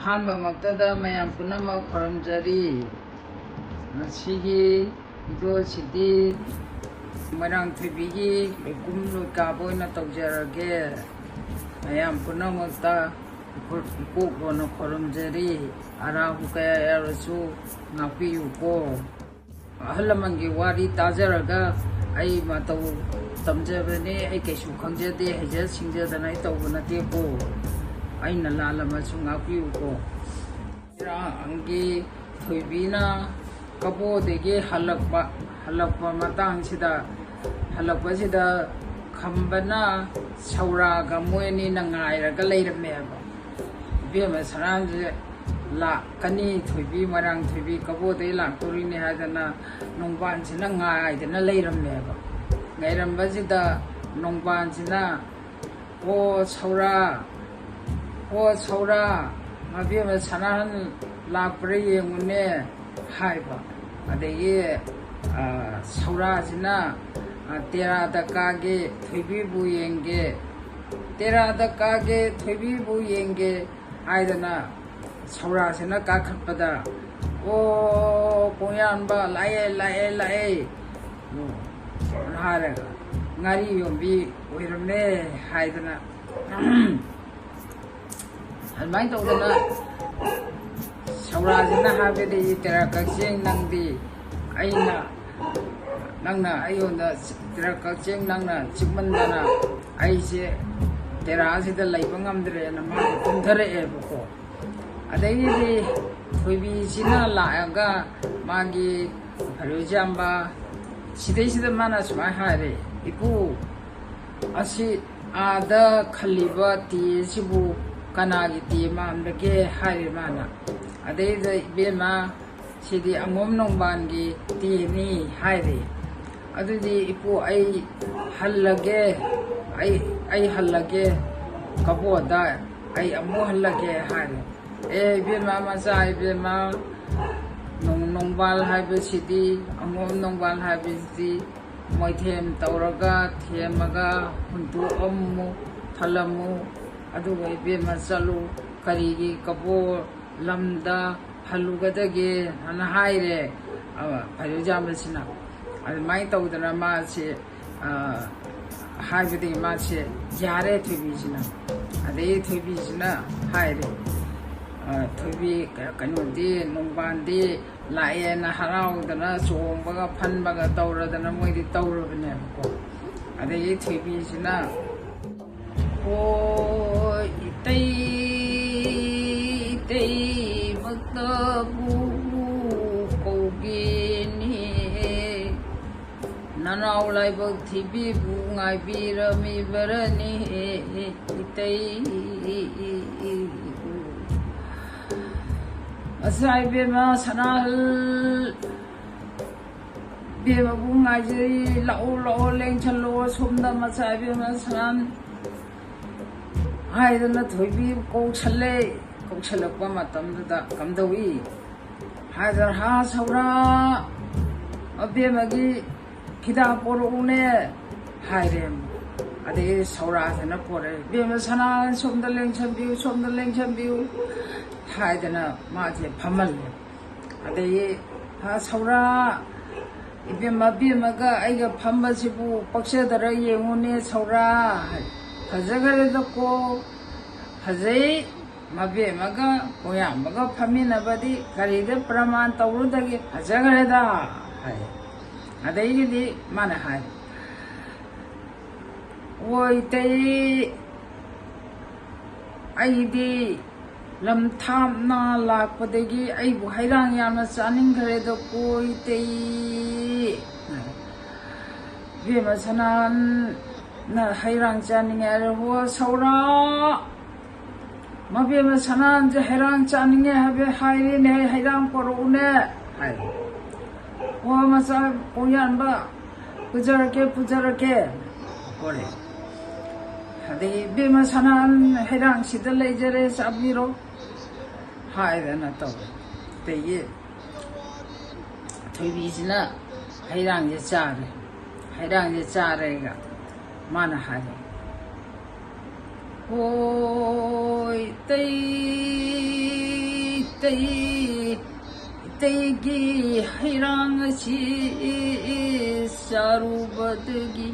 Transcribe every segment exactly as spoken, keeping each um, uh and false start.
ꯑꯍꯥꯟꯕꯃꯛꯇꯗ ꯃꯌꯥꯝ ꯄꯨꯝꯅꯃꯛ ꯈꯨꯔꯨꯝꯖꯔꯤ꯫ ꯉꯁꯤꯒꯤ ꯚꯤꯗꯤꯑꯣꯁꯤꯗꯤ ꯃꯣꯏꯔꯥꯡꯊꯣꯏꯕꯤꯒꯤ ꯂꯣꯏꯀꯨꯝ ꯂꯣꯏꯀꯥꯕ ꯑꯣꯏꯅ ꯇꯧꯖꯔꯒꯦ꯫ ꯃꯌꯥꯝ ꯄꯨꯝꯅꯃꯛꯇ ꯏꯀꯣꯛ ꯂꯣꯟꯅ ꯈꯨꯔꯨꯝꯖꯔꯤ꯫ ꯑꯔꯥꯕ ꯀꯌꯥ ꯌꯥꯎꯔꯁꯨ ꯉꯥꯛꯄꯤꯌꯨꯀꯣ꯫ ꯑꯍꯜ ꯂꯃꯟꯒꯤ ꯋꯥꯔꯤ ꯇꯥꯖꯔꯒ ꯑꯩ ꯃꯇꯧ ꯇꯝꯖꯕꯅꯤ꯫ ꯑꯩ ꯀꯩꯁꯨ ꯈꯪꯖꯗꯦ, ꯍꯩꯖ ꯁꯤꯡꯖꯗꯅ ꯑꯩ ꯇꯧꯕ ꯅꯠꯇꯦꯀꯣ꯫ ꯑꯩꯅ ꯂꯥꯜꯂꯝꯃꯁꯨ ꯉꯥꯛꯄꯤꯌꯨꯀꯣ꯫ ꯃꯣꯏꯔꯥꯡꯒꯤ ꯊꯣꯏꯕꯤꯅ ꯀꯕꯣꯗꯒꯤ ꯍꯜꯂꯛꯄ, ꯍꯜꯂꯛꯄ ꯃꯇꯥꯡꯁꯤꯗ, ꯍꯜꯂꯛꯄꯁꯤꯗ ꯈꯝꯕꯅ ꯁꯧꯔꯥꯒ ꯃꯣꯏ ꯑꯅꯤꯅ ꯉꯥꯏꯔꯒ ꯂꯩꯔꯝꯃꯦꯕ꯫ ꯏꯕꯦꯝꯃ ꯁꯅꯥꯍꯟꯁꯦ ꯂꯥꯛꯀꯅꯤ, ꯊꯣꯏꯕꯤ, ꯃꯣꯏꯔꯥꯡ ꯊꯣꯏꯕꯤ ꯀꯕꯣꯗꯩ ꯂꯥꯛꯇꯣꯔꯤꯅꯤ ꯍꯥꯏꯗꯅ ꯅꯣꯡꯕꯥꯟꯁꯤꯅ ꯉꯥꯏꯗꯅ ꯂꯩꯔꯝꯃꯦꯕ꯫ ꯉꯥꯏꯔꯝꯕꯁꯤꯗ ꯅꯣꯡꯕꯥꯟꯁꯤꯅ, "ꯑꯣ ꯁꯧꯔꯥ, ꯑꯣ ꯁꯧꯔꯥ, ꯃꯕꯦꯝꯃ ꯁꯅꯥꯍꯟ ꯂꯥꯛꯄ꯭ꯔꯥ ꯌꯦꯡꯉꯨꯅꯦ" ꯍꯥꯏꯕ꯫ ꯑꯗꯒꯤ, ꯑ, ꯁꯧꯔꯥꯁꯤꯅ, ꯑ, "ꯇꯦꯔꯥꯗ ꯀꯥꯒꯦ, ꯊꯣꯏꯕꯤꯕꯨ ꯌꯦꯡꯒꯦ, ꯇꯦꯔꯥꯗ ꯀꯥꯒꯦ, ꯊꯣꯏꯕꯤꯕꯨ ꯌꯦꯡꯒꯦ" ꯍꯥꯏꯗꯅ ꯁꯧꯔꯥꯁꯤꯅ ꯀꯥꯈꯠꯄꯗ, "ꯑꯣ, ꯀꯣꯡꯌꯥꯟꯕ ꯂꯥꯛꯑꯦ, ꯂꯥꯛꯑꯦ, ꯂꯥꯛꯑꯦ" ꯍꯥꯏꯔꯒ, "ꯉꯥꯔꯤ ꯌꯣꯟꯕꯤ ꯑꯣꯏꯔꯝꯃꯦ" ꯍꯥꯏꯗꯅ, ꯑꯗꯨꯃꯥꯏꯅ ꯇꯧꯗꯅ ꯁꯧꯔꯥꯁꯤꯅ ꯍꯥꯏꯕꯗꯤ, "ꯇꯦꯔꯥ ꯀꯛꯆꯦꯡ ꯅꯪꯗꯤ, ꯑꯩꯅ, ꯅꯪꯅ ꯑꯩꯉꯣꯟꯗ ꯇꯦꯔꯥ ꯀꯛꯆꯦꯡ ꯅꯪꯅ ꯆꯤꯛꯃꯟꯗꯅ ꯑꯩꯁꯦ ꯇꯦꯔꯥꯁꯤꯗ ꯂꯩꯕ ꯉꯝꯗ꯭ꯔꯦꯅ" ꯃꯥꯁꯦ ꯀꯨꯝꯊꯔꯛꯑꯦꯕꯀꯣ꯫ ꯑꯗꯩꯗꯤ ꯊꯣꯏꯕꯤꯁꯤꯅ ꯂꯥꯛꯑꯒ ꯃꯥꯒꯤ ꯐꯔꯨꯖꯥꯝꯕ ꯁꯤꯗꯩꯁꯤꯗ ꯃꯥꯅ ꯁꯨꯃꯥꯏꯅ ꯍꯥꯏꯔꯦ, "ꯏꯄꯨ, ꯑꯁꯤ ꯑꯥꯗ ꯈꯜꯂꯤꯕ ꯇꯦ ꯑꯁꯤꯕꯨ ꯀꯅꯥꯒꯤ ꯇꯦ ꯃꯥꯟꯕꯒꯦ?" ꯍꯥꯏꯔꯦ ꯃꯥꯅ꯫ ꯑꯗꯩꯗ, "ꯏꯕꯦꯝꯃ, ꯁꯤꯗꯤ ꯑꯉꯣꯝ ꯅꯣꯡꯕꯥꯟꯒꯤ ꯇꯦꯅꯤ" ꯍꯥꯏꯔꯦ꯫ "ꯑꯗꯨꯗꯤ ꯏꯄꯨ, ꯑꯩ ꯍꯜꯂꯒꯦ, ꯑꯩ, ꯑꯩ ꯍꯜꯂꯒꯦ, ꯀꯕꯣꯗ ꯑꯩ ꯑꯃꯨꯛ ꯍꯜꯂꯒꯦ" ꯍꯥꯏꯔꯦ꯫ "ꯑꯦ ꯏꯕꯦꯝꯃ, ꯃꯆꯥ ꯏꯕꯦꯝꯃ, ꯅꯣꯡ-, ꯅꯣꯡꯕꯥꯜ ꯍꯥꯏꯕꯁꯤꯗꯤ, ꯑꯉꯣꯝ ꯅꯣꯡꯕꯥꯜ ꯍꯥꯏꯕꯁꯤꯗꯤ ꯃꯣꯏꯊꯦꯝ ꯇꯧꯔꯒ, ꯊꯦꯝꯃꯒ ꯍꯨꯟꯇꯣꯛꯑꯝꯃꯨ, ꯊꯜꯂꯝꯃꯨ, ꯑꯗꯨꯒ ꯏꯕꯦꯝꯃ ꯆꯠꯂꯨ, ꯀꯔꯤꯒꯤ ꯀꯕꯣ ꯂꯝꯗ ꯍꯜꯂꯨꯒꯗꯒꯦ ꯍꯥꯏꯅ ꯍꯥꯏꯔꯦ꯫ ꯑ, ꯐꯩꯔꯨꯖꯥꯝꯕꯁꯤꯅ ꯑꯗꯨꯃꯥꯏꯅ ꯇꯧꯗꯅ ꯃꯥꯁꯦ, ꯑ, ꯍꯥꯏꯕꯗꯒꯤ ꯃꯥꯁꯦ ꯌꯥꯔꯦ ꯊꯣꯏꯕꯤꯁꯤꯅ꯫ ꯑꯗꯩ ꯊꯣꯏꯕꯤꯁꯤꯅ ꯍꯥꯏꯔꯦ, ꯑ, ꯊꯣꯏꯕꯤ, ꯀꯩꯅꯣꯗꯤ, ꯅꯣꯡꯕꯥꯟꯗꯤ ꯂꯥꯛꯑꯦꯅ ꯍꯔꯥꯎꯗꯅ ꯆꯣꯡꯕꯒ ꯐꯟꯕꯒ ꯇꯧꯔꯗꯅ ꯃꯣꯏꯗꯤ ꯇꯧꯔꯕꯅꯦꯕꯀꯣ꯫ ꯑꯗꯒꯤ ꯊꯣꯏꯕꯤꯁꯤꯅ, "ꯑꯣ, ꯏꯇꯩ, ꯏꯇꯩꯃꯛꯇꯕꯨ ꯀꯧꯒꯦꯅꯦ꯫ ꯅꯅꯥꯎ ꯂꯥꯏꯕꯛ ꯊꯤꯕꯤꯕꯨ ꯉꯥꯏꯕꯤꯔꯝꯃꯤꯕꯔꯅꯦ, ꯏꯇꯩ꯫ ꯃꯆꯥ ꯏꯕꯦꯝꯃ ꯁꯅꯥꯍꯜ, ꯏꯕꯦꯝꯃꯕꯨ ꯉꯥꯏꯖꯔꯤ, ꯂꯥꯛꯑꯣ, ꯂꯥꯛꯑꯣ, ꯂꯦꯡꯁꯜꯂꯣ ꯁꯣꯝꯗ, ꯃꯆꯥ ꯏꯕꯦꯝꯃ ꯁꯅꯥꯍꯜ" ꯍꯥꯏꯗꯅ ꯊꯣꯏꯕꯤ ꯀꯧꯁꯜꯂꯦ꯫ ꯀꯧꯁꯜꯂꯛꯄ ꯃꯇꯝꯗꯨꯗ ꯀꯝꯗꯧꯏ ꯍꯥꯏꯗꯅ, "ꯍꯥ, ꯁꯧꯔꯥ, ꯑꯕꯦꯝꯃꯒꯤ ꯐꯤꯗꯥ ꯄꯣꯔꯛꯎꯅꯦ" ꯍꯥꯏꯔꯦ꯫ ꯑꯗꯒꯤ ꯁꯧꯔꯥꯁꯤꯅ ꯄꯣꯔꯛꯑꯦ, "ꯏꯕꯦꯝꯃ ꯁꯅꯥ, ꯁꯣꯝꯗ ꯂꯦꯡꯁꯟꯕꯤꯌꯨ, ꯁꯣꯝꯗ ꯂꯦꯡꯁꯟꯕꯤꯌꯨ" ꯍꯥꯏꯗꯅ ꯃꯥꯁꯦ ꯐꯝꯍꯜꯂꯦ꯫ ꯑꯗꯒꯤ, "ꯍꯥ, ꯁꯧꯔꯥ, ꯏꯕꯦꯝꯃ, ꯏꯕꯦꯝꯃꯒ ꯑꯩꯒ ꯐꯝꯕꯁꯤꯕꯨ ꯄꯛꯆꯗꯔ ꯌꯦꯡꯉꯨꯅꯦ ꯁꯧꯔꯥ" ꯍꯥꯏ꯫ "ꯐꯖꯈ꯭ꯔꯦꯗꯀꯣ, ꯐꯖꯩ, ꯃꯕꯦꯝꯃꯒ ꯀꯣꯌꯥꯝꯕꯒ ꯐꯝꯃꯤꯟꯅꯕꯗꯤ ꯀꯔꯤꯗ ꯄ꯭ꯔꯃꯥꯟ ꯇꯧꯔꯨꯗꯒꯦ, ꯐꯖꯈ꯭ꯔꯦꯗ" ꯍꯥꯏ꯫ ꯑꯗꯩꯒꯤꯗꯤ ꯃꯥꯅ ꯍꯥꯏ, "ꯑꯣ ꯏꯇꯩ, ꯑꯩꯗꯤ ꯂꯝ ꯊꯥꯞꯅ ꯂꯥꯛꯄꯗꯒꯤ ꯑꯩꯕꯨ ꯍꯩꯔꯥꯡ ꯌꯥꯝꯅ ꯆꯥꯅꯤꯡꯈ꯭ꯔꯦꯗꯀꯣ ꯏꯇꯩ" ꯍꯥꯏ꯫ ꯏꯕꯦꯝꯃ ꯁꯅꯥꯍꯟꯅ ꯍꯩꯔꯥꯡ ꯆꯥꯅꯤꯡꯉꯦ ꯍꯥꯏꯔꯦ꯫ "ꯍꯣ ꯁꯧꯔꯥ, ꯃꯕꯦꯝꯃ ꯁꯅꯥꯍꯟꯁꯦ ꯍꯩꯔꯥꯡ ꯆꯥꯅꯤꯡꯉꯦ ꯍꯥꯏꯕ ꯍꯥꯏꯔꯤꯅꯦ, ꯍꯩꯔꯥꯡ ꯄꯣꯔꯛꯎꯅꯦ" ꯍꯥꯏ꯫ "ꯍꯣ ꯃꯆꯥ ꯀꯣꯡꯌꯥꯟꯕ, ꯄꯨꯖꯔꯛꯀꯦ, ꯄꯨꯖꯔꯛꯀꯦ" ꯄꯣꯔꯛꯑꯦ꯫ ꯑꯗꯩ, "ꯏꯕꯦꯝꯃ ꯁꯅꯥꯍꯟ ꯍꯩꯔꯥꯡꯁꯤꯗ ꯂꯩꯖꯔꯦ, ꯆꯥꯕꯤꯔꯣ" ꯍꯥꯏꯗꯅ ꯇꯧꯔꯦ꯫ ꯑꯗꯒꯤ ꯊꯣꯏꯕꯤꯁꯤꯅ ꯍꯩꯔꯥꯡꯁꯦ ꯆꯥꯔꯦ꯫ ꯍꯩꯔꯥꯡꯁꯦ ꯆꯥꯔꯦꯒ ꯃꯥꯅ ꯍꯥꯏꯔꯦ, ꯍꯣꯏ ꯏꯇꯩ, ꯏꯇꯩ, ꯏꯇꯩꯒꯤ ꯍꯩꯔꯥꯡ ꯑꯁꯤ ꯆꯥꯔꯨꯕꯗꯒꯤ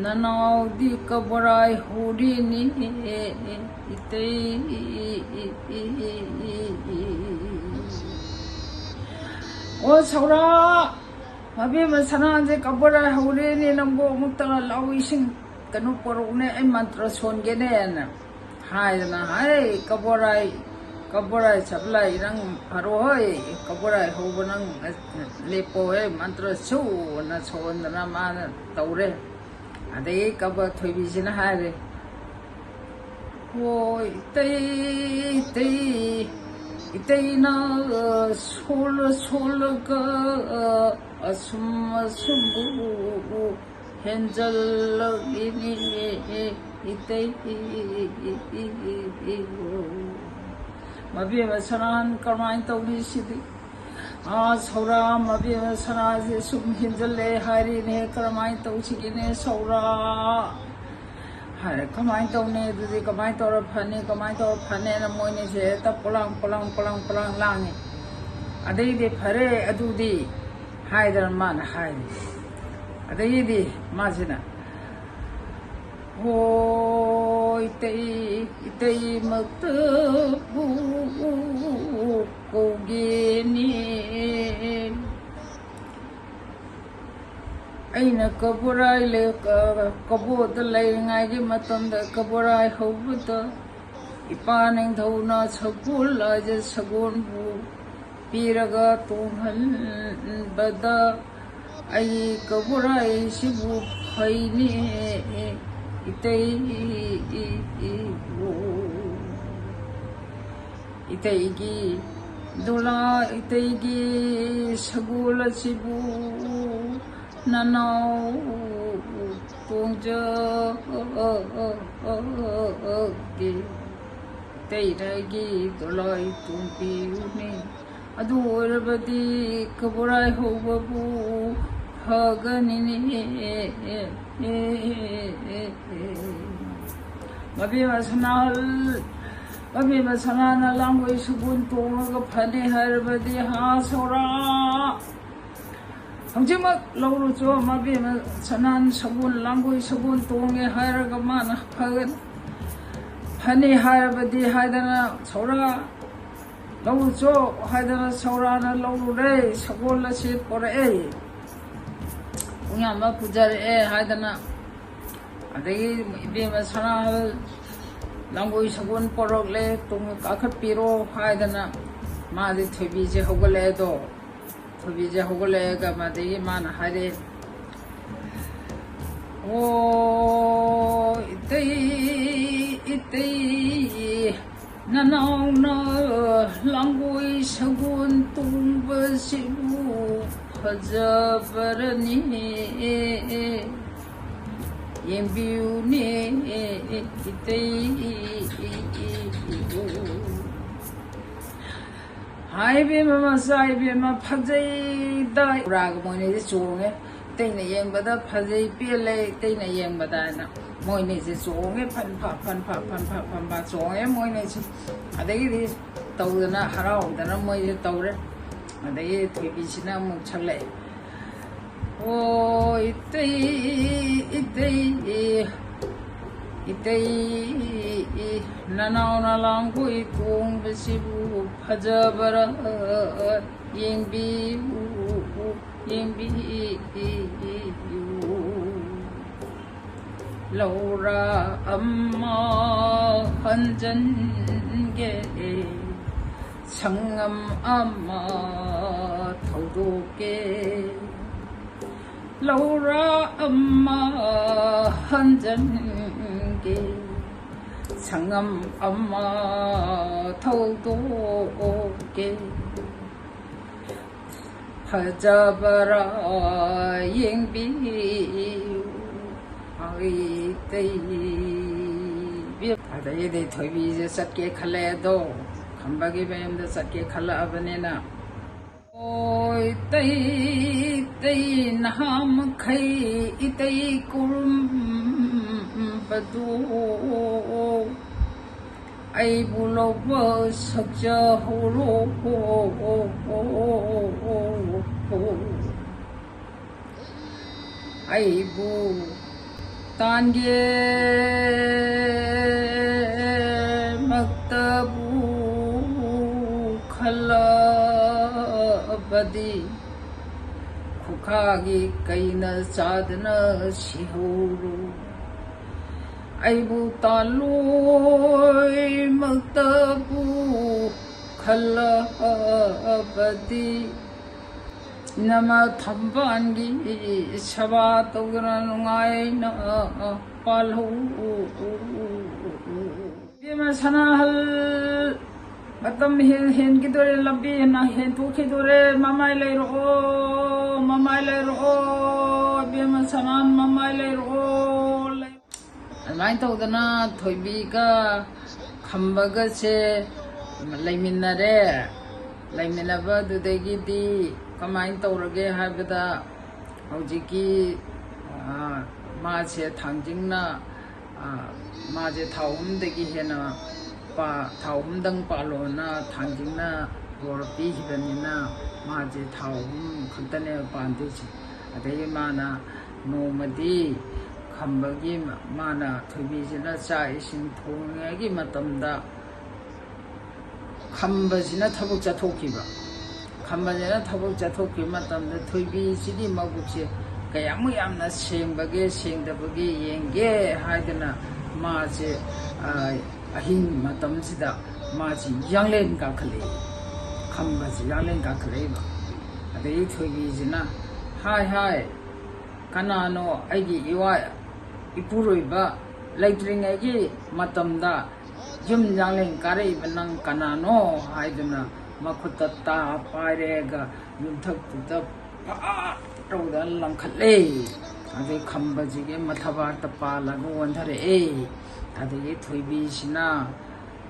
ꯅꯅꯥꯎꯗꯤ ꯀꯕꯣꯔꯥꯏ ꯍꯧꯔꯤꯅꯤ ꯏꯇꯩ꯫ ꯑꯣ ꯁꯧꯔꯥ, ꯃꯕꯦꯝꯃ ꯁꯅꯥꯁꯦ ꯀꯕꯣꯔꯥꯏ ꯍꯧꯔꯦꯅꯦ, ꯅꯪꯕꯨ ꯑꯃꯨꯛꯇ ꯂꯥꯎ, ꯏꯁꯤꯡ ꯀꯩꯅꯣ ꯄꯣꯔꯛꯎꯅꯦ, ꯑꯩ ꯃꯟꯇ꯭ꯔ ꯁꯣꯟꯒꯦꯅꯦꯅ ꯍꯥꯏꯗꯅ, "ꯍꯩ ꯀꯕꯣꯔꯥꯏ, ꯀꯕꯣꯔꯥꯏ ꯁꯞꯂꯥꯏ, ꯅꯪ ꯐꯔꯣ ꯍꯣꯏ, ꯀꯕꯣꯔꯥꯏ ꯍꯧꯕ ꯅꯪ ꯂꯦꯞꯄꯣ ꯍꯦ, ꯃꯟꯇ꯭ꯔ ꯁꯨꯅ ꯁꯣꯟꯗꯅ ꯃꯥꯅ ꯇꯧꯔꯦ"꯫ ꯑꯗꯒꯤ ꯀꯕ ꯊꯣꯏꯕꯤꯁꯤꯅ ꯍꯥꯏꯔꯦ, "ꯍꯣ ꯏꯇꯩ, ꯏꯇꯩ, ꯏꯇꯩꯅ ꯁꯣꯜꯂ ꯁꯣꯜꯂꯒ ꯑꯁꯨꯝ ꯑꯁꯨꯝ ꯍꯦꯟꯖꯜꯂꯛꯂꯤꯅꯦ ꯏꯇꯩ꯫ ꯃꯕꯦꯝꯃ ꯁꯅꯥꯍꯟ ꯀꯔꯝꯍꯥꯏꯅ ꯇꯧꯅꯤ ꯁꯤꯗꯤ? ꯑꯥ ꯁꯧꯔꯥ, ꯃꯕꯦꯝꯃ ꯁꯅꯥꯁꯦ ꯁꯨꯝ ꯍꯦꯟꯖꯜꯂꯦ ꯍꯥꯏꯔꯤꯅꯦ, ꯀꯔꯝꯍꯥꯏꯅ ꯇꯧꯁꯤꯒꯦꯅꯦ ꯁꯧꯔꯥ?" ꯍꯥꯏꯔꯦ, "ꯀꯃꯥꯏꯅ ꯇꯧꯅꯤ ꯑꯗꯨꯗꯤ? ꯀꯃꯥꯏꯅ ꯇꯧꯔ ꯐꯅꯤ? ꯀꯃꯥꯏꯅ ꯇꯧꯔ ꯐꯅꯤꯅ?" ꯃꯣꯏꯅꯤꯁꯦ ꯍꯦꯛꯇ ꯄꯣꯂꯥꯡ ꯄꯣꯂꯥꯡ ꯄꯣꯂꯥꯡ ꯄꯣꯂꯥꯡ ꯂꯥꯡꯉꯤ꯫ ꯑꯗꯩꯗꯤ, "ꯐꯔꯦ ꯑꯗꯨꯗꯤ" ꯍꯥꯏꯗꯅ ꯃꯥꯅ ꯍꯥꯏꯔꯦ꯫ ꯑꯗꯩꯗꯤ ꯃꯥꯁꯤꯅ, "ꯍꯣ ꯏꯇꯩ, ꯏꯇꯩꯃꯛꯇꯕꯨ ꯀꯧꯒꯦꯅꯦ꯫ ꯑꯩꯅ ꯀꯕꯣꯔꯥꯏ ꯂꯩ-, ꯀ-, ꯀꯕꯣꯗ ꯂꯩꯔꯤꯉꯩꯒꯤ ꯃꯇꯝꯗ ꯀꯕꯣꯔꯥꯏ ꯍꯧꯕꯗ ꯏꯄꯥ ꯅꯤꯡꯊꯧꯅ ꯁꯒꯣꯜ ꯍꯥꯏꯁꯦ ꯁꯒꯣꯜꯕꯨ ꯄꯤꯔꯒ ꯇꯣꯡꯍꯟꯕꯗ ꯑꯩ ꯀꯕꯣꯔꯥꯏꯁꯤꯕꯨ ꯐꯩꯅꯦ ꯏꯇꯩ꯫ ꯏꯇꯩꯒꯤ ꯗꯣꯂꯥ, ꯏꯇꯩꯒꯤ ꯁꯒꯣꯜ ꯑꯁꯤꯕꯨ ꯅꯅꯥꯎ ꯇꯣꯡꯖꯒꯦ꯫ ꯏꯇꯩꯅꯒꯤ ꯗꯣꯂꯥꯏ ꯇꯣꯡꯕꯤꯌꯨꯅꯦ꯫ ꯑꯗꯨ ꯑꯣꯏꯔꯕꯗꯤ ꯀꯕꯣꯔꯥꯏ ꯍꯧꯕꯕꯨ ꯐꯒꯅꯤꯅꯦ꯫ ꯃꯕꯦꯝꯃ ꯁꯅꯥꯍꯜ, ꯃꯕꯦꯝꯃ ꯁꯅꯥꯅ ꯂꯥꯡꯒꯣꯏ ꯁꯒꯣꯜ ꯇꯣꯡꯉꯒ ꯐꯅꯤ ꯍꯥꯏꯔꯕꯗꯤ, ꯍꯥ ꯁꯧꯔꯥ? ꯍꯧꯖꯤꯛꯃꯛ ꯂꯧꯔꯨꯆꯣ꯫ ꯃꯕꯦꯝꯃ ꯁꯅꯥꯅ ꯁꯒꯣꯜ, ꯂꯥꯡꯒꯣꯏ ꯁꯒꯣꯜ ꯇꯣꯡꯉꯦ ꯍꯥꯏꯔꯒ ꯃꯥꯅ ꯐꯒꯅꯤ, ꯐꯅꯤ ꯍꯥꯏꯔꯕꯗꯤ ꯍꯥꯏꯗꯅ ꯁꯧꯔꯥ ꯂꯧꯔꯨꯆꯣ ꯍꯥꯏꯗꯅ ꯁꯧꯔꯥꯅ ꯂꯧꯔꯨꯔꯦ꯫ ꯁꯒꯣꯜ ꯑꯁꯤ ꯄꯣꯔꯛꯑꯦ꯫ ꯄꯨꯡꯌꯥꯝꯕ ꯄꯨꯖꯔꯛꯑꯦ ꯍꯥꯏꯗꯅ, ꯑꯗꯒꯤ ꯏꯕꯦꯝꯃ ꯁꯅꯥꯍꯜ ꯂꯥꯡꯒꯣꯏ ꯁꯒꯣꯜ ꯄꯣꯔꯛꯂꯦ, ꯇꯨꯡ ꯀꯥꯈꯠꯄꯤꯔꯣ ꯍꯥꯏꯗꯅ ꯃꯥꯗꯤ ꯊꯣꯏꯕꯤꯁꯦ ꯍꯧꯒꯠꯂꯛꯑꯦꯗꯣ꯫ ꯊꯣꯏꯕꯤꯁꯦ ꯍꯧꯒꯠꯂꯛꯑꯒ ꯃꯗꯒꯤ ꯃꯥꯅ ꯍꯥꯏꯔꯦ, "ꯑꯣ ꯏꯇꯩ, ꯏꯇꯩ, ꯅꯅꯥꯎꯅ ꯂꯥꯡꯒꯣꯏ ꯁꯒꯣꯜ ꯇꯣꯡꯕꯁꯤꯕꯨ ꯐꯖꯕꯔꯅꯤ, ꯌꯦꯡꯕꯤꯌꯨꯅꯦ ꯏꯇꯩ"꯫ ꯍꯥꯏ ꯏꯕꯦꯝꯃ, ꯃꯆꯥ ꯏꯕꯦꯝꯃ, ꯐꯖꯩꯗ꯫ ꯄꯨꯔꯥꯒ ꯃꯣꯏꯅꯤꯁꯦ ꯆꯣꯡꯉꯦ꯫ ꯏꯇꯩꯅ ꯌꯦꯡꯕꯗ ꯐꯖꯩ, ꯄꯦꯜꯂꯦ ꯏꯇꯩꯅ ꯌꯦꯡꯕꯗ ꯍꯥꯏꯅ ꯃꯣꯏꯅꯤꯁꯦ ꯆꯣꯡꯉꯦ꯫ ꯐꯟ ꯐ, ꯐꯟ ꯐ, ꯐꯟ ꯐ, ꯐꯟ ꯐ ꯆꯣꯡꯉꯦ ꯃꯣꯏꯅꯤꯁꯦ꯫ ꯑꯗꯒꯤꯗꯤ ꯇꯧꯗꯅ ꯍꯔꯥꯎꯗꯅ ꯃꯣꯏꯁꯦ ꯇꯧꯔꯦ꯫ ꯑꯗꯒꯤ ꯊꯣꯏꯕꯤꯁꯤꯅ ꯑꯃꯨꯛ ꯁꯛꯂꯛꯑꯦ, "ꯑꯣ ꯏꯇꯩ, ꯏꯇꯩ, ꯏꯇꯩ, ꯅꯅꯥꯎꯅ ꯂꯥꯡꯒꯣꯏ ꯇꯣꯡꯕꯁꯤꯕꯨ ꯐꯖꯕꯔꯥ? ꯌꯦꯡꯕꯤꯌꯨ, ꯌꯦꯡꯕꯤꯌꯨ꯫ ꯂꯧꯔꯥ ꯑꯃ ꯍꯟꯖꯟꯒꯦ, ꯁꯪꯉꯝ ꯑꯃ ꯊꯧꯗꯣꯛꯀꯦ꯫ ꯂꯧꯔꯥ ꯑꯃ ꯍꯟꯖꯟꯒꯦ, ꯁꯪꯉꯝ ꯑꯃ ꯊꯧꯗꯣꯛꯀꯦ꯫ ꯐꯖꯕꯔꯥ ꯌꯦꯡꯕꯤꯌꯨ, ꯏꯇꯩ"꯫ ꯑꯗꯩꯗꯤ ꯊꯣꯏꯕꯤꯁꯦ ꯆꯠꯀꯦ ꯈꯜꯂꯛꯑꯦꯗꯣ, ꯈꯝꯕꯒꯤ ꯃꯌꯨꯝꯗ ꯆꯠꯀꯦ ꯈꯜꯂꯛꯑꯕꯅꯤꯅ꯫ ꯑꯣꯏ ꯇꯩ ꯇꯩ ꯅꯍꯥ ꯃꯈꯩ ꯏꯇꯩ ꯈꯨꯔꯨꯝꯕꯗꯨ ꯑꯩꯕꯨ ꯂꯧꯕ ꯁꯛꯆꯍꯧꯔꯣ꯫ ꯑꯩꯕꯨ ꯇꯥꯟꯒꯦ ꯃꯛꯇꯕꯨ ꯈꯜꯂꯕꯗꯤ ꯈꯨꯈꯥꯒꯤ ꯀꯩꯅ ꯆꯥꯗꯅ ꯁꯤꯍꯧꯔꯣ꯫ ꯑꯩꯕꯨ ꯇꯥꯜꯂꯣꯏ ꯃꯛꯇꯕꯨ ꯈꯜꯂꯕꯗꯤ ꯅꯃ ꯊꯝꯕꯥꯜꯒꯤ ꯁꯦꯕꯥ ꯇꯧꯗꯨꯅ ꯅꯨꯡꯉꯥꯏꯅ ꯄꯥꯜꯍꯧ꯫ ꯏꯕꯦꯝꯃ ꯁꯅꯥꯍꯜ, ꯃꯇꯝ ꯍꯦꯟ-, ꯍꯦꯟꯈꯤꯗꯣꯔꯦ, ꯂꯝꯕꯤ ꯍꯦꯟꯅ ꯍꯦꯟꯇꯣꯛꯈꯤꯗꯣꯔꯦ꯫ ꯃꯃꯥꯏ ꯂꯩꯔꯛꯑꯣ, ꯃꯃꯥꯏ ꯂꯩꯔꯛꯑꯣ, ꯏꯕꯦꯝꯃ ꯁꯅꯥꯍꯜ, ꯃꯃꯥꯏ ꯂꯩꯔꯛꯑꯣ꯫ ꯑꯗꯨꯃꯥꯏꯅ ꯇꯧꯗꯅ ꯊꯣꯏꯕꯤꯒ ꯈꯝꯕꯒꯁꯦ ꯂꯩꯃꯤꯟꯅꯔꯦ꯫ ꯂꯩꯃꯤꯟꯅꯕꯗꯨꯗꯒꯤꯗꯤ ꯀꯃꯥꯏꯅ ꯇꯧꯔꯒꯦ ꯍꯥꯏꯕꯗ, ꯍꯧꯖꯤꯛꯀꯤ, ꯑ, ꯃꯥꯁꯦ ꯊꯥꯡꯖꯤꯡꯅ, ꯑ, ꯃꯥꯁꯦ ꯊꯥꯎ ꯑꯍꯨꯝꯗꯒꯤ ꯍꯦꯟꯅ ꯄꯥ-, ꯊꯥꯎ ꯑꯍꯨꯝꯗꯪ ꯄꯥꯜꯂꯣꯅ ꯊꯥꯡꯖꯤꯡꯅ ꯕꯣꯔ ꯄꯤꯈꯤꯕꯅꯤꯅ, ꯃꯥꯁꯦ ꯊꯥꯎ ꯑꯍꯨꯝ ꯈꯛꯇꯅꯦꯕ ꯄꯥꯟꯗꯣꯏꯁꯦ꯫ ꯑꯗꯒꯤ ꯃꯥꯅ ꯅꯣꯡꯃꯗꯤ ꯈꯝꯕꯒꯤ ꯃ-, ꯃꯥꯅ ꯊꯣꯏꯕꯤꯁꯤꯅ ꯆꯥꯛ ꯏꯁꯤꯡ ꯊꯣꯡꯉꯤꯉꯩꯒꯤ ꯃꯇꯝꯗ ꯈꯝꯕꯁꯤꯅ ꯊꯕꯛ ꯆꯠꯊꯣꯛꯈꯤꯕ꯫ ꯈꯝꯕꯁꯤꯅ ꯊꯕꯛ ꯆꯠꯊꯣꯛꯈꯤꯕ ꯃꯇꯝꯗ ꯊꯣꯏꯕꯤꯁꯤꯒꯤ ꯃꯕꯨꯛꯁꯦ ꯀꯌꯥꯃꯨꯛ ꯌꯥꯝꯅ ꯁꯦꯡꯕꯒꯦ, ꯁꯦꯡꯗꯕꯒꯦ ꯌꯦꯡꯒꯦ ꯍꯥꯏꯗꯅ ꯃꯥꯁꯦ, ꯑ, ꯑꯍꯤꯡ ꯃꯇꯝꯁꯤꯗ ꯃꯥꯁꯤ ꯌꯥꯡꯂꯦꯟ ꯀꯥꯈꯠꯂꯛꯏ꯫ ꯈꯝꯕꯁꯤ ꯌꯥꯡꯂꯦꯟ ꯀꯥꯈꯠꯂꯛꯏꯕ꯫ ꯑꯗꯒꯤ ꯊꯣꯏꯕꯤꯁꯤꯅ, "ꯍꯥꯏ, ꯍꯥꯏ, ꯀꯅꯥꯅꯣ ꯑꯩꯒꯤ ꯏꯋꯥ ꯏꯄꯨꯔꯣꯏꯕ ꯂꯩꯇ꯭ꯔꯤꯉꯩꯒꯤ ꯃꯇꯝꯗ ꯌꯨꯝ ꯌꯥꯡꯂꯦꯟ ꯀꯥꯔꯛꯏꯕ ꯅꯪ ꯀꯅꯥꯅꯣ?" ꯍꯥꯏꯗꯨꯅ ꯃꯈꯨꯠꯇ ꯇꯥ ꯄꯥꯏꯔꯦꯒ ꯌꯨꯝꯊꯛꯇꯨꯗ ꯐꯠ ꯇꯧꯗꯅ ꯂꯪꯈꯠꯂꯦ꯫ ꯑꯗꯩ ꯈꯝꯕꯁꯤꯒꯤ ꯃꯊꯕꯥꯛꯇ ꯄꯥꯜꯂꯒ ꯑꯣꯟꯊꯔꯛꯑꯦ꯫ ꯑꯗꯒꯤ ꯊꯣꯏꯕꯤꯁꯤꯅ,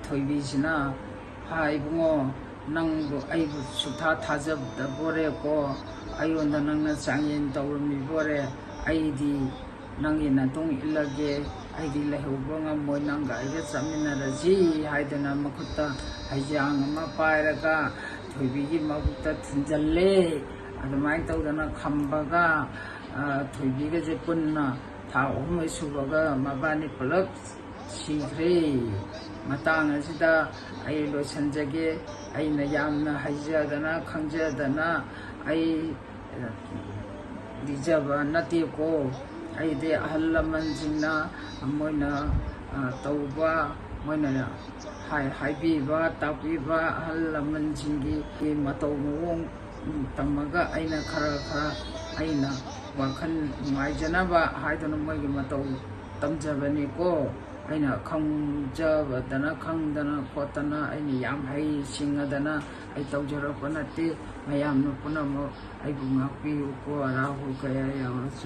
ꯊꯣꯏꯕꯤꯁꯤꯅ, "ꯍꯥ ꯏꯕꯨꯡꯉꯣ, ꯅꯪꯕꯨ, ꯑꯩꯕꯨ ꯁꯨꯛꯊꯥ ꯊꯥꯖꯗꯕꯣꯔꯦꯀꯣ, ꯑꯩꯉꯣꯟꯗ ꯅꯪꯅ ꯆꯥꯡꯌꯦꯡ ꯇꯧꯔꯝꯃꯤꯕꯣꯔꯦ꯫ ꯑꯩꯗꯤ ꯅꯪꯒꯤ ꯅꯇꯨꯡ ꯏꯜꯂꯒꯦ, ꯑꯩꯗꯤ ꯂꯩꯍꯧꯕ ꯉꯝꯃꯣꯏ, ꯅꯪꯒ ꯑꯩꯒ ꯆꯠꯃꯤꯟꯅꯔꯁꯤ ꯍꯥꯏꯗꯅ ꯃꯈꯨꯠꯇ ꯍꯩꯖꯥꯡ ꯑꯃ ꯄꯥꯏꯔꯒ ꯊꯣꯏꯕꯤꯒꯤ ꯃꯕꯨꯛꯇ ꯊꯤꯟꯖꯜꯂꯦ꯫ ꯑꯗꯨꯃꯥꯏꯅ ꯇꯧꯗꯅ ꯈꯝꯕꯒ, ꯑ, ꯊꯣꯏꯕꯤꯒꯁꯦ ꯄꯨꯟꯅ ꯊꯥ ꯑꯍꯨꯝ ꯁꯨꯕꯒ ꯃꯕꯥꯅꯤ ꯄꯨꯂꯞ ꯁꯤꯈ꯭ꯔꯦ꯫ ꯃꯇꯥꯡ ꯑꯁꯤꯗ ꯑꯩ ꯂꯣꯏꯁꯤꯟꯖꯒꯦ꯫ ꯑꯩꯅ ꯌꯥꯝꯅ ꯍꯩꯖꯗꯅ ꯈꯪꯖꯗꯅ ꯑꯩ ꯂꯤꯖꯕ ꯅꯠꯇꯦꯀꯣ꯫ ꯑꯩꯗꯤ ꯑꯍꯜ ꯂꯃꯟꯁꯤꯡꯅ ꯃꯣꯏꯅ, ꯑ, ꯇꯧꯕ, ꯃꯣꯏꯅ ꯍꯥꯏ-, ꯍꯥꯏꯕꯤꯕ, ꯇꯥꯛꯄꯤꯕ ꯑꯍꯜ ꯂꯃꯟꯁꯤꯡꯒꯤ ꯃꯇꯧ ꯃꯑꯣꯡ ꯇꯝꯃꯒ ꯑꯩꯅ ꯈꯔ ꯈꯔ ꯑꯩꯅ ꯋꯥꯈꯜ ꯅꯨꯡꯉꯥꯏꯖꯅꯕ ꯍꯥꯏꯗꯨꯅ ꯃꯣꯏꯒꯤ ꯃꯇꯧ ꯇꯝꯖꯕꯅꯤꯀꯣ꯫ ꯑꯩꯅ ꯈꯪꯖꯕꯗꯅ, ꯈꯪꯗꯅ ꯈꯣꯠꯇꯅ ꯑꯩꯅ ꯌꯥꯝ ꯍꯩ ꯁꯤꯡꯉꯗꯅ ꯑꯩ ꯇꯧꯖꯔꯛꯄ ꯅꯠꯇꯦ꯫ ꯃꯌꯥꯝꯅ ꯄꯨꯝꯅꯃꯛ ꯑꯩꯕꯨ ꯉꯥꯛꯄꯤꯌꯨꯀꯣ, ꯑꯔꯥ ꯍꯧ ꯀꯌꯥ ꯌꯥꯎꯔꯁꯨ꯫